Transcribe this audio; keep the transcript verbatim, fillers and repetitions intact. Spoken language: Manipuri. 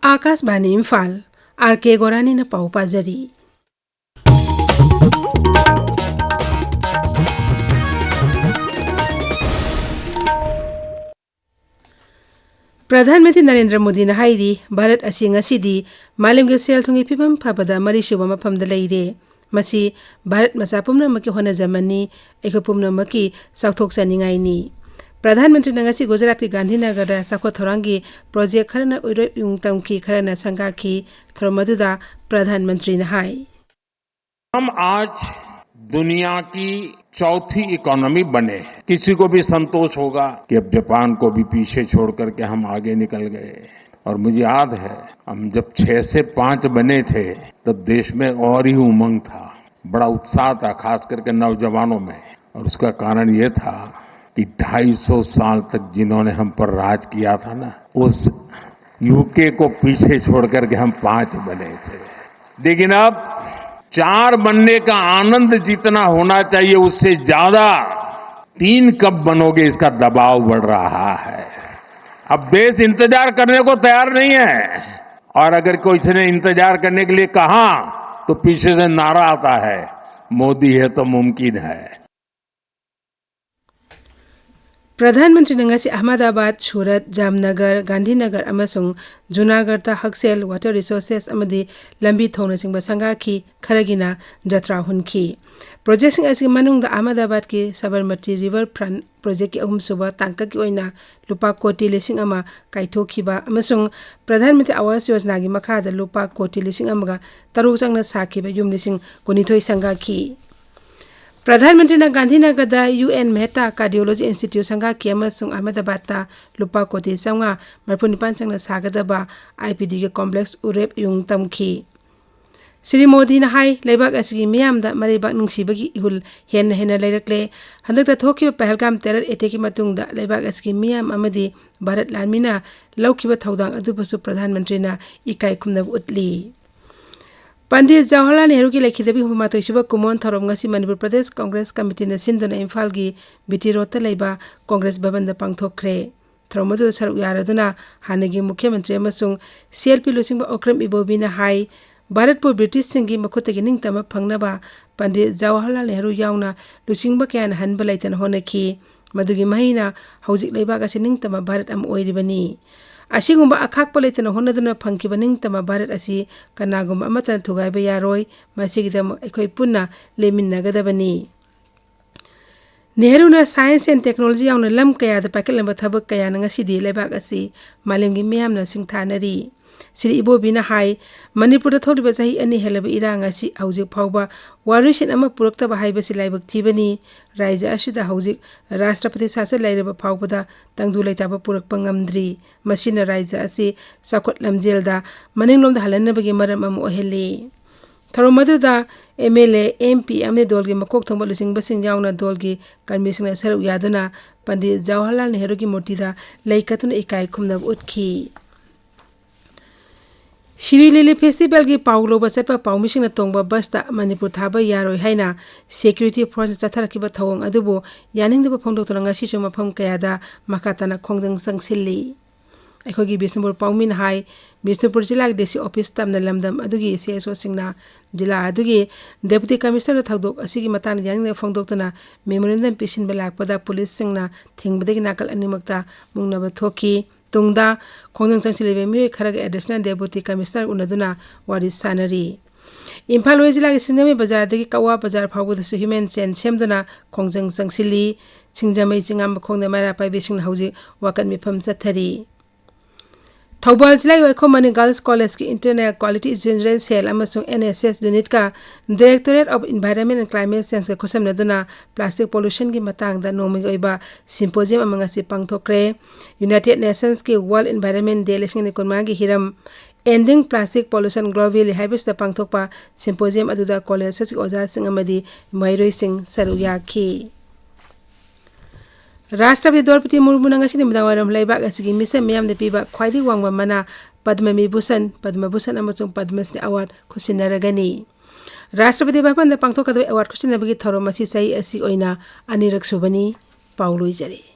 ꯑꯥꯀꯥꯁꯕꯥꯅꯤ ꯏꯝꯐꯥꯜ, ꯑꯥꯔ ꯀꯦ ꯒꯣꯔꯥꯅꯤꯅ ꯄꯥꯎ ꯄꯥꯖꯔꯤ꯫ ꯄ꯭ꯔꯙꯥꯟ ꯃꯟꯇ꯭ꯔꯤ ꯅꯔꯦꯟꯗ꯭ꯔ ꯃꯣꯗꯤꯅ ꯍꯥꯏꯔꯤ, ꯚꯥꯔꯠ ꯑꯁꯤ ꯉꯁꯤꯗꯤ ꯃꯥꯂꯦꯝꯒꯤ ꯁꯦꯜ ꯊꯨꯝꯒꯤ ꯐꯤꯕꯝ ꯐꯕꯗ ꯃꯔꯤꯁꯨꯕ ꯃꯐꯝꯗ ꯂꯩꯔꯦ꯫ ꯃꯁꯤ ꯚꯥꯔꯠ ꯃꯆꯥ ꯄꯨꯝꯅꯃꯛꯀꯤ ꯍꯣꯠꯅꯖꯃꯟꯅꯤ, ꯑꯩꯈꯣꯏ ꯄꯨꯝꯅꯃꯛꯀꯤ ꯆꯥꯎꯊꯣꯛꯆꯅꯤꯡꯉꯥꯏꯅꯤ꯫ ꯄ꯭ꯔꯙꯥꯟ ꯃꯟꯇ꯭ꯔꯤꯅ ꯉꯁꯤ ꯒꯨꯖꯔꯥꯠꯀꯤ ꯒꯥꯟꯙꯤꯅꯒꯔꯗ ꯆꯥꯎꯈꯠ ꯊꯧꯔꯥꯡꯒꯤ ꯄ꯭ꯔꯣꯖꯦꯛ ꯈꯔꯅ ꯎꯏꯔꯣꯏ ꯎꯌꯨꯡ ꯇꯝꯈꯤ, ꯈꯔꯅ ꯁꯪꯒꯥꯈꯤ꯫ ꯊꯧꯔꯝ ꯑꯗꯨꯗ ꯄ꯭ꯔꯙꯥꯟ ꯃꯟꯇ꯭ꯔꯤꯅ ꯍꯥꯏ, हम आज दुनिया की चौथी इकोनॉमी बने हैं। किसी को भी संतोष होगा कि अब जापान को भी पीछे छोड़ करके हम आगे निकल गए। और मुझे याद है, हम जब छह से पाँच बने थे, तब देश में और ही उमंग था, बड़ा उत्साह था, खास करके नौजवानों में। और उसका कारण ये था कि ढाई सौ साल तक जिन्होंने हम पर राज किया था ना, उस यूके को पीछे छोड़ करके हम पाँच बने थे। लेकिन अब चार बनने का आनंद जितना होना चाहिए, उससे ज्यादा तीन कब बनोगे, इसका दबाव बढ़ रहा है। अब देश इंतजार करने को तैयार नहीं है, और अगर कोई इसने इंतजार करने के लिए कहा, तो पीछे से नारा आता है, मोदी है तो मुमकिन है। ꯄ꯭ꯔꯙꯥꯟ ꯃꯟꯇ꯭ꯔꯤꯅ ꯉꯁꯤ ꯑꯍꯃꯗꯥꯕꯥꯗ, ꯁꯨꯔꯠ, ꯖꯥꯝꯅꯒꯔ, ꯒꯥꯟꯙꯤꯅꯒꯔ ꯑꯃꯁꯨꯡ ꯖꯨꯅꯥꯒꯔꯗ ꯍꯛꯁꯦꯜ, ꯋꯥꯇꯔ ꯔꯤꯁꯣꯔꯁꯦꯁ ꯑꯃꯗꯤ ꯂꯝꯕꯤ ꯊꯣꯡꯅꯆꯤꯡꯕ ꯁꯪꯒꯥꯈꯤ, ꯈꯔꯒꯤꯅ ꯖꯇ꯭ꯔꯥ ꯍꯨꯟꯈꯤ꯫ ꯄ꯭ꯔꯣꯖꯦꯛꯁꯤꯡ ꯑꯁꯤꯒꯤ ꯃꯅꯨꯡꯗ ꯑꯍꯃꯗꯥꯕꯥꯗꯀꯤ ꯁꯕꯔꯃꯇꯤ ꯔꯤꯚꯔ ꯐ꯭ꯔꯟꯠ ꯄ꯭ꯔꯣꯖꯦꯛꯀꯤ ꯑꯍꯨꯝꯁꯨꯕ ꯇꯥꯡꯀꯛꯀꯤ ꯑꯣꯏꯅ ꯂꯨꯄꯥ ꯀꯣꯇꯤ ꯂꯤꯁꯤꯡ ꯑꯃ ꯀꯥꯏꯊꯣꯛꯈꯤꯕ ꯑꯃꯁꯨꯡ ꯄ꯭ꯔꯙꯥꯟ ꯃꯟꯇ꯭ꯔꯤ ꯑꯋꯥꯁ ꯌꯣꯖꯅꯥꯒꯤ ꯃꯈꯥꯗ ꯂꯨꯄꯥ ꯀꯣꯇꯤ ꯂꯤꯁꯤꯡ ꯑꯃꯒ ꯇꯔꯨꯛ ꯆꯪꯅ ꯁꯥꯈꯤꯕ ꯌꯨꯝ ꯂꯤꯁꯤꯡ ꯀꯨꯟꯅꯤꯊꯣꯏ ꯁꯪꯒꯥꯈꯤ꯫ ꯄ꯭ꯔꯙꯥꯟ ꯃꯟꯇ꯭ꯔꯤꯅ ꯒꯥꯟꯙꯤꯅꯒꯔꯗ U N Mehta cardiology institute ꯁꯪꯒꯥꯈꯤ ꯑꯃꯁꯨꯡ ꯑꯍꯃꯗꯥꯕꯥꯗꯇ ꯂꯨꯄꯥ ꯀꯣꯇꯤ ꯆꯥꯝꯃꯉꯥ ꯃꯔꯤꯐꯨ ꯅꯤꯄꯥꯟ ꯆꯪꯅ ꯁꯥꯒꯗꯕ ꯑꯥꯏ ꯄꯤ ꯗꯤꯒꯤ ꯀꯣꯝꯄ꯭ꯂꯦꯛꯁ ꯎꯔꯦꯞ ꯌꯨꯡ ꯇꯝꯈꯤ꯫ ꯁ꯭ꯔꯤ ꯃꯣꯗꯤꯅ ꯍꯥꯏ, ꯂꯩꯕꯥꯛ ꯑꯁꯤꯒꯤ ꯃꯤꯌꯥꯝꯗ ꯃꯔꯩꯕꯥꯛ ꯅꯨꯡꯁꯤꯕꯒꯤ ꯏꯍꯨꯜ ꯍꯦꯟꯅ ꯍꯦꯟꯅ ꯂꯩꯔꯛꯂꯦ꯫ ꯍꯟꯗꯛꯇ ꯊꯣꯛꯈꯤꯕ ꯄꯍꯜꯒꯥꯝ ꯇꯦꯔꯔ ꯑꯦꯇꯦꯛꯀꯤ ꯃꯇꯨꯡꯗ ꯂꯩꯕꯥꯛ ꯑꯁꯤꯒꯤ ꯃꯤꯌꯥꯝ ꯑꯃꯗꯤ ꯚꯥꯔꯠ ꯂꯥꯟꯃꯤꯅ ꯂꯧꯈꯤꯕ ꯊꯧꯗꯥꯡ ꯑꯗꯨꯕꯨꯁꯨ ꯄ꯭ꯔꯙꯥꯟ ꯃꯟꯇ꯭ꯔꯤꯅ ꯏꯀꯥꯏ ꯈꯨꯝꯅꯕ ꯎꯠꯂꯤ꯫ ꯄꯟꯗꯤꯠ ꯖꯋꯥꯍꯔꯂꯥꯜ ꯅꯦꯍꯔꯨꯒꯤ ꯂꯩꯈꯤꯗꯕꯒꯤ ꯍꯨꯝꯐꯨ ꯃꯥꯊꯣꯏ ꯁꯨꯕ ꯀꯨꯝꯑꯣꯟ ꯊꯧꯔꯝ ꯉꯁꯤ ꯃꯅꯤꯄꯨꯔ ꯄ꯭ꯔꯗꯦꯁ ꯀꯪꯒ꯭ꯔꯦꯁ ꯀꯃꯤꯇꯤꯅ ꯁꯤꯟꯗꯨꯅ ꯏꯝꯐꯥꯜꯒꯤ ꯕꯤ ꯇꯤ ꯔꯣꯗꯇ ꯂꯩꯕ ꯀꯪꯒ꯭ꯔꯦꯁ ꯚꯕꯟꯗ ꯄꯥꯡꯊꯣꯛꯈ꯭ꯔꯦ꯫ ꯊꯧꯔꯝ ꯑꯗꯨꯗ ꯁꯔꯨꯛ ꯌꯥꯔꯗꯨꯅ ꯍꯥꯟꯅꯒꯤ ꯃꯨꯈ꯭ꯌ ꯃꯟꯇ꯭ꯔꯤ ꯑꯃꯁꯨꯡ CLP ꯂꯨꯆꯤꯡꯕ ꯑꯣꯀ꯭ꯔꯝ ꯏꯕꯣꯕꯤꯅ ꯍꯥꯏ, ꯚꯥꯔꯠꯄꯨ ꯕ꯭ꯔꯤꯇꯤꯁꯁꯤꯡꯒꯤ ꯃꯈꯨꯠꯇꯒꯤ ꯅꯤꯡꯇꯝꯕ ꯐꯪꯅꯕ ꯄꯟꯗꯤꯠ ꯖꯋꯥꯍꯔꯂꯥꯜ ꯅꯦꯍꯔꯨ ꯌꯥꯎꯅ ꯂꯨꯆꯤꯡꯕ ꯀꯌꯥꯅ ꯍꯟꯕ ꯂꯩꯇꯅ ꯍꯣꯠꯅꯈꯤ꯫ ꯃꯗꯨꯒꯤ ꯃꯍꯩꯅ ꯍꯧꯖꯤꯛ ꯂꯩꯕꯥꯛ ꯑꯁꯤ ꯅꯤꯡꯇꯝꯕ ꯚꯥꯔꯠ ꯑꯃ ꯑꯣꯏꯔꯤꯕꯅꯤ꯫ ꯑꯁꯤꯒꯨꯝꯕ ꯑꯈꯥꯛꯄ ꯂꯩꯇꯅ ꯍꯣꯠꯅꯗꯨꯅ ꯐꯪꯈꯤꯕ ꯅꯤꯡꯇꯝꯕ ꯚꯥꯔꯠ ꯑꯁꯤ ꯀꯅꯥꯒꯨꯝꯕ ꯑꯃꯠꯇꯅ ꯊꯨꯒꯥꯏꯕ ꯌꯥꯔꯣꯏ꯫ ꯃꯁꯤꯒꯤꯗꯃꯛ ꯑꯩꯈꯣꯏ ꯄꯨꯟꯅ ꯂꯦꯞꯃꯤꯟꯅꯒꯗꯕꯅꯤ꯫ ꯅꯦꯍꯔꯨꯅ science and technology ꯌꯥꯎꯅ ꯂꯝ ꯀꯌꯥꯗ ꯄꯥꯏꯈꯠꯂꯝꯕ ꯊꯕꯛ ꯀꯌꯥꯅ ꯉꯁꯤꯗꯤ ꯂꯩꯕꯥꯛ ꯑꯁꯤ ꯃꯥꯂꯦꯝꯒꯤ ꯃꯤꯌꯥꯝꯅ ꯁꯤꯡꯊꯥꯅꯔꯤ꯫ ꯁ꯭ꯔꯤ ꯏꯕꯣꯕꯤꯅ ꯍꯥꯏ, ꯃꯅꯤꯄꯨꯔꯗ ꯊꯣꯛꯂꯤꯕ ꯆꯍꯤ ꯑꯅꯤ ꯍꯦꯜꯂꯕ ꯏꯔꯥꯡ ꯑꯁꯤ ꯍꯧꯖꯤꯛ ꯐꯥꯎꯕ ꯋꯥꯔꯣꯏꯁꯤꯟ ꯑꯃ ꯄꯨꯔꯛꯇꯕ ꯍꯥꯏꯕꯁꯤ ꯂꯥꯏꯕꯛ ꯊꯤꯕꯅꯤ꯫ ꯔꯥꯖ꯭ꯌ ꯑꯁꯤꯗ ꯍꯧꯖꯤꯛ ꯔꯥꯁꯇ꯭ꯔꯄꯇꯤ ꯁꯥꯁꯟ ꯂꯩꯔꯕ ꯐꯥꯎꯕꯗ ꯇꯪꯗꯨ ꯂꯩꯇꯥꯕ ꯄꯨꯔꯛꯄ ꯉꯝꯗ꯭ꯔꯤ꯫ ꯃꯁꯤꯅ ꯔꯥꯖ꯭ꯌ ꯑꯁꯤ ꯆꯥꯎꯈꯠ ꯂꯝꯖꯦꯜꯗ ꯃꯅꯤꯡꯂꯣꯝꯗ ꯍꯜꯍꯟꯅꯕꯒꯤ ꯃꯔꯝ ꯑꯃ ꯑꯣꯏꯍꯜꯂꯤ꯫ ꯊꯧꯔꯝ ꯑꯗꯨꯗ MLA, MP ꯑꯃꯗꯤ ꯗꯣꯜꯒꯤ ꯃꯀꯣꯛ ꯊꯣꯡꯕ ꯂꯨꯆꯤꯡꯕꯁꯤꯡ ꯌꯥꯎꯅ ꯗꯣꯜꯒꯤ ꯀꯔꯃꯤꯁꯤꯡꯅ ꯁꯔꯨꯛ ꯌꯥꯗꯨꯅ ꯄꯟꯗꯤꯠ ꯖꯋꯥꯍꯔꯂꯥꯜ ꯅꯦꯍꯔꯨꯒꯤ ꯃꯨꯔꯇꯤꯗ ꯂꯩ ꯀꯠꯇꯨꯅ ꯏꯀꯥꯏ ꯈꯨꯝꯅꯕ ꯎꯠꯈꯤ꯫ ꯁꯤꯔꯨꯏ ꯂꯤꯂꯤ ꯐꯦꯁꯇꯤꯚꯦꯜꯒꯤ ꯄꯥꯎ ꯂꯧꯕ ꯆꯠꯄ ꯄꯥꯎꯃꯤꯁꯤꯡꯅ ꯇꯣꯡꯕ ꯕꯁꯇ ꯃꯅꯤꯄꯨꯔ ꯊꯥꯕ ꯌꯥꯔꯣꯏ ꯍꯥꯏꯅ ꯁꯦꯀ꯭ꯌꯨꯔꯤꯇꯤ ꯐꯣꯔꯁꯅ ꯆꯠꯊꯔꯛꯈꯤꯕ ꯊꯧꯑꯣꯡ ꯑꯗꯨꯕꯨ ꯌꯥꯅꯤꯡꯗꯕ ꯐꯣꯡꯗꯣꯛꯇꯨꯅ ꯉꯁꯤꯁꯨ ꯃꯐꯝ ꯀꯌꯥꯗ ꯃꯈꯥ ꯇꯥꯅ ꯈꯣꯡꯖꯪ ꯆꯪꯁꯤꯜꯂꯤ꯫ ꯑꯩꯈꯣꯏꯒꯤ ꯕꯤꯁꯅꯨꯄꯨꯔ ꯄꯥꯎꯃꯤꯅ ꯍꯥꯏ, ꯕꯤꯁꯅꯨꯄꯨꯔ ꯖꯤꯂꯥꯒꯤ DC office ꯇꯝꯅ ꯂꯝꯗꯝ ꯑꯗꯨꯒꯤ CSOꯁꯤꯡꯅ ꯖꯤꯂꯥ ꯑꯗꯨꯒꯤ Deputy Commissionerꯗ ꯊꯧꯗꯣꯛ ꯑꯁꯤꯒꯤ ꯃꯇꯥꯡꯗ ꯌꯥꯅꯤꯡꯗꯕ ꯐꯣꯡꯗꯣꯛꯇꯨꯅ memorandum ꯄꯤꯁꯤꯟꯕ ꯂꯥꯛꯄꯗ ꯄꯨꯂꯤꯁꯁꯤꯡꯅ ꯊꯤꯡꯕꯗꯒꯤ ꯅꯥꯀꯜ ꯑꯅꯤꯃꯛꯇ ꯃꯨꯛꯅꯕ ꯊꯣꯛꯈꯤ꯫ ꯇꯨꯡꯗ ꯈꯣꯡꯖꯪ ꯆꯪꯁꯤꯜꯂꯤꯕ ꯃꯤꯑꯣꯏ ꯈꯔꯒ Additional Deputy Commissioner ꯎꯅꯗꯨꯅ ꯋꯥꯔꯤ ꯁꯥꯅꯔꯤ꯫ ꯏꯝꯐꯥꯜ ꯋꯦꯁ ꯖꯤꯂꯥꯒꯤ ꯁꯤꯡꯖꯃꯩ ꯕꯖꯥꯔꯗꯒꯤ ꯀꯛꯋꯥ ꯕꯖꯥꯔ ꯐꯥꯎꯕꯗꯁꯨ human chain ꯁꯦꯝꯗꯨꯅ ꯈꯣꯡꯖꯪ ꯆꯪꯁꯤꯜꯂꯤ꯫ ꯁꯤꯡꯖꯃꯩ ꯆꯤꯉꯥꯝꯕꯈꯣꯡꯗ ꯃꯩꯔꯥ ꯄꯥꯏꯕꯤꯁꯤꯡꯅ ꯍꯧꯖꯤꯛ ꯋꯥꯀꯠ ꯃꯤꯐꯝ ꯆꯠꯊꯔꯤ꯫ ꯊꯧꯕꯥꯜ ꯖꯤꯂꯥꯒꯤ ꯋꯥꯏꯈꯣꯝ ꯃꯅꯤ Girls Collegeꯀꯤ Internal Quality Assurance Cell ꯑꯃꯁꯨꯡ NSS unitꯀ Directorate of Environment and Climate Changeꯀ ꯈꯨꯠꯁꯝꯅꯗꯨꯅ plastic pollutionꯒꯤ ꯃꯇꯥꯡꯗ ꯅꯣꯡꯃꯒꯤ ꯑꯣꯏꯕ symposium ꯑꯃ ꯉꯁꯤ ꯄꯥꯡꯊꯣꯛꯈ꯭ꯔꯦ꯫ United Nationsꯀꯤ World Environment Day ꯂꯤꯁꯤꯡ ꯑꯅꯤ ꯀꯨꯟꯃꯉꯥꯒꯤ ꯍꯤꯔꯝ Ending Plastic Pollution Globally ꯍꯥꯏꯕꯁꯤꯗ ꯄꯥꯡꯊꯣꯛꯄ symposium ꯑꯗꯨꯗ college ꯑꯁꯤꯒꯤ ꯑꯣꯖꯥꯁꯤꯡ ꯑꯃꯗꯤ ꯃꯍꯩꯔꯣꯏꯁꯤꯡ ꯁꯔꯨꯛ ꯌꯥꯈꯤ꯫ ꯔꯥꯁꯇ꯭ꯔꯄꯇꯤ ꯗ꯭ꯔꯧꯄꯗꯤ ꯃꯨꯔꯃꯨꯅ ꯉꯁꯤ ꯅꯨꯃꯤꯗꯥꯡꯋꯥꯏꯔꯝ ꯂꯩꯕꯥꯛ ꯑꯁꯤꯒꯤ ꯃꯤꯆꯝ ꯃꯤꯌꯥꯝꯅ ꯄꯤꯕ ꯈ꯭ꯋꯥꯏꯗꯒꯤ ꯋꯥꯡꯕ ꯃꯅꯥ ꯄꯗꯃ ꯚꯤꯚꯨꯁꯟ, ꯄꯗꯃ ꯚꯨꯁꯟ ꯑꯃꯁꯨꯡ ꯄꯗꯃ ꯁ꯭ꯔꯤ award ꯈꯨꯠꯁꯤꯟꯅꯔꯒꯅꯤ꯫ ꯔꯥꯁꯇ꯭ꯔꯄꯇꯤ ꯚꯕꯟꯗ ꯄꯥꯡꯊꯣꯛꯀꯗꯕ award ꯈꯨꯠꯁꯤꯟꯅꯕꯒꯤ ꯊꯧꯔꯝ ꯑꯁꯤ ꯆꯍꯤ ꯑꯁꯤꯒꯤ ꯑꯣꯏꯅ ꯑꯅꯤꯔꯛ ꯁꯨꯕꯅꯤ꯫ ꯄꯥꯎ ꯂꯣꯏꯖꯔꯦ꯫